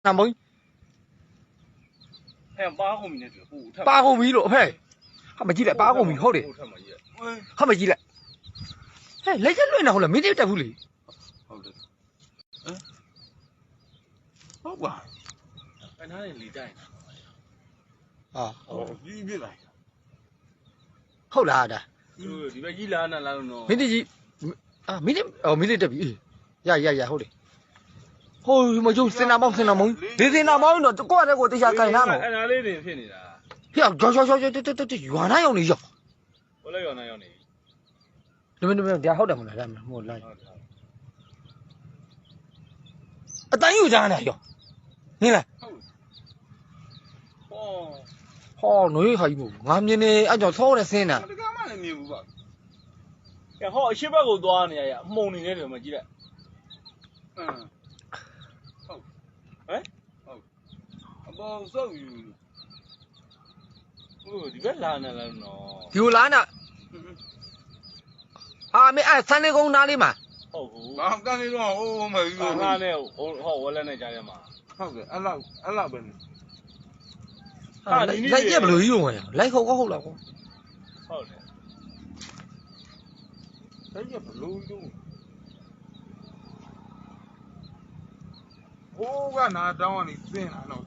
နမီၤ, ပၢ်ဟိမံၤလီၤဖဲ, ဟးမၤကံလဲၣ် ပၢ်ဟိမံၤ ဟီၣ်ဒံး, ဟးမၤကံလဲၣ်, ဟဲလဲၤယလွဲၢ်နၤဟိလီၤ မ့ၢ်တတၢ်ဖုလံ, ဟီၣ်လၢဒၣ်, မ့ၢ်တယံၤ, မ့ၢ်တ, မ့ၢ်တတၢ်ဖု, ယၤယၤယၤဟိဒံး, ဟိမၤကံ သ့ၣ်နၤမီၤ သ့ၣ်နၤမီၤ, ဒ်သ့ၣ်နၤမီၤနီၤ တကိးတကိးတယၤကၤနၤနီၤ, ဟ့ၣ်, ယွၤနၤယီၤန့ၣ်ယီၤ, တမ့ၢ်တမ့ၢ် ဒ်ဟီၣ်ဒၣ်မနုၤလဲၣ်, အတၢ်အံၤအိၣ်တၢ်နၤယီၤ, န့ၣ်လဲၣ်, ဟီၣ်နီၤ ဟးယံၤမူ ငါမြင်နေ အညီၤသီၣ်ဝဲဒၣ်သ့နၤ, ဟီၣ်အရှေ့ဘက်ကိုသွားနေရ မုန်နေတယ်မကြီးတဲ့, ဟမ်, အဘီစောက်ယူ, ဒီဘက်လာနေလားနော်, ဒီလာနၤ, အမ့ၢ်အဲ ဆါန့ၢ်ကိနါလံမး, ဟုတ်ဘူး, ဘာတန်းနေတော့ အိုး မယူ ငါနဲ့ ဟို ဟော ဝဲလဲနဲ့ ကြားထဲမှာ, ဟုတ်တယ်, အဲ့လောက်, အဲ့လောက်ပဲနေ, လိုက်ရက်ဘယ်လိုကြီးလို့ဝင်လဲ, လိုက်ဟုတ်ကောဟုတ်လားကော, ဟုတ်တယ်, လိုက်ရက်ဘယ်လိုကြီးလို့ဝင်လဲ, ဟိုကနၤတောင်းကနေ သင်လာတော့